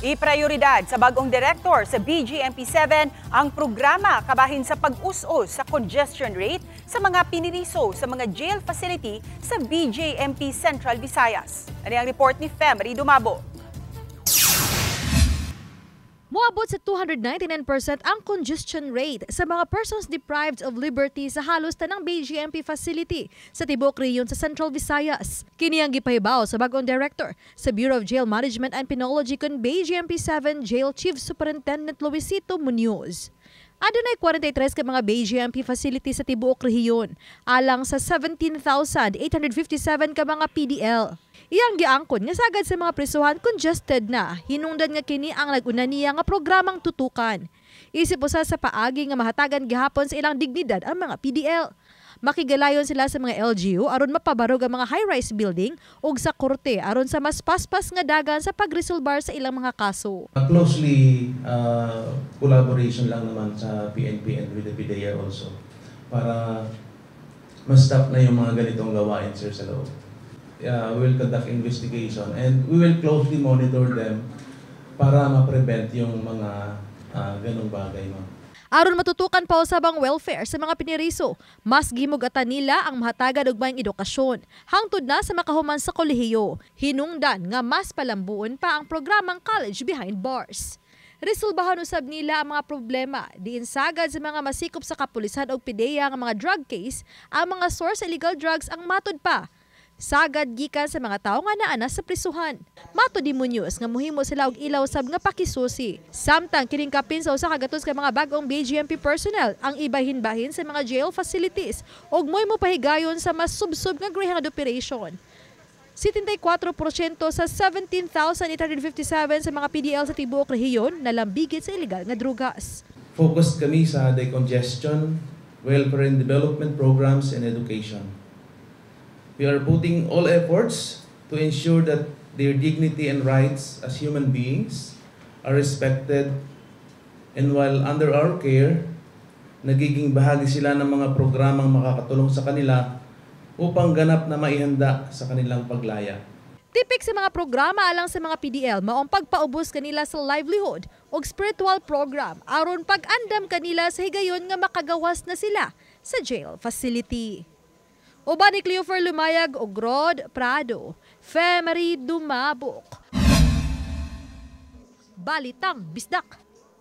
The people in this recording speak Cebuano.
Iprioridad sa bagong direktor sa BJMP 7 ang programa kabahin sa pag-us-us sa congestion rate sa mga piniriso sa mga jail facility sa BJMP Central Visayas. Ano ang report ni Femery Dumabo? Moabot sa 299% ang congestion rate sa mga persons deprived of liberty sa halos tanang BJMP facility sa tibuok rehiyon sa Central Visayas. Kini ang gipahibaw sa bagong director sa Bureau of Jail Management and Penology kun BJMP 7 Jail Chief Superintendent Luisito Munoz. Adunay 43 ka mga BJMP facility sa tibuok rehiyon, alang sa 17,857 ka mga PDL. Iyang giangkon nga sagad sa mga prisuhan congested na, hinungdan nga kini ang nag-una niya nga programang tutukan. Isip usa sa paagi nga mahatagan gihapon sa ilang dignidad ang mga PDL. Makigalayon sila sa mga LGU aron mapabarog ang mga high-rise building ug sa korte aron sa mas paspas nga dagan sa pagresolbar sa ilang mga kaso. Closely collaboration lang naman sa PNP and with the PDEA also para ma-stop na yung mga ganitong gawain, sir, sa loob. We will conduct investigation and we will closely monitor them para ma-prevent yung mga ganong bagay, ma'am. Aron matutukan pa usab ang welfare sa mga piniriso, mas gimugatan nila ang mahatagan og maayong edukasyon hangtod na sa makahuman sa kolehiyo. Hinungdan nga mas palambuon pa ang programang College Behind Bars. Resolbahan usab nila ang mga problema diin sagad sa mga masikop sa kapulisan og PDEA nga mga drug case, ang mga source sa illegal drugs ang matud pa sagad gikan sa mga tawo nga naa na sa prisuhan. Matod ni Munoz nga muhimo sila og ilaw sab nga pakisusi. Samtang kining kapin sa 100 ka mga bag-ong BJMP personnel ang ibahin-bahin sa mga jail facilities ug mo'y mopahigayon sa mas subsob nga Greyhound operation. 74% sa 17,857 sa mga PDL sa tibuok rehiyon nalambigit sa illegal nga drugas. Focused kami sa decongestion, welfare and development programs, and education. We are putting all efforts to ensure that their dignity and rights as human beings are respected and, while under our care, nagiging bahagi sila ng mga programang makakatulong sa kanila upang ganap na maihanda sa kanilang paglaya. Tipik sa mga programa alang sa mga PDL maong pagpaubos kanila sa livelihood ug spiritual program aron pag-andam kanila sa higayon nga makagawas na sila sa jail facility. Uban ni Cleofer Lumayag ug Rod Prado, Femery Dumabok. Balitang Bisdak.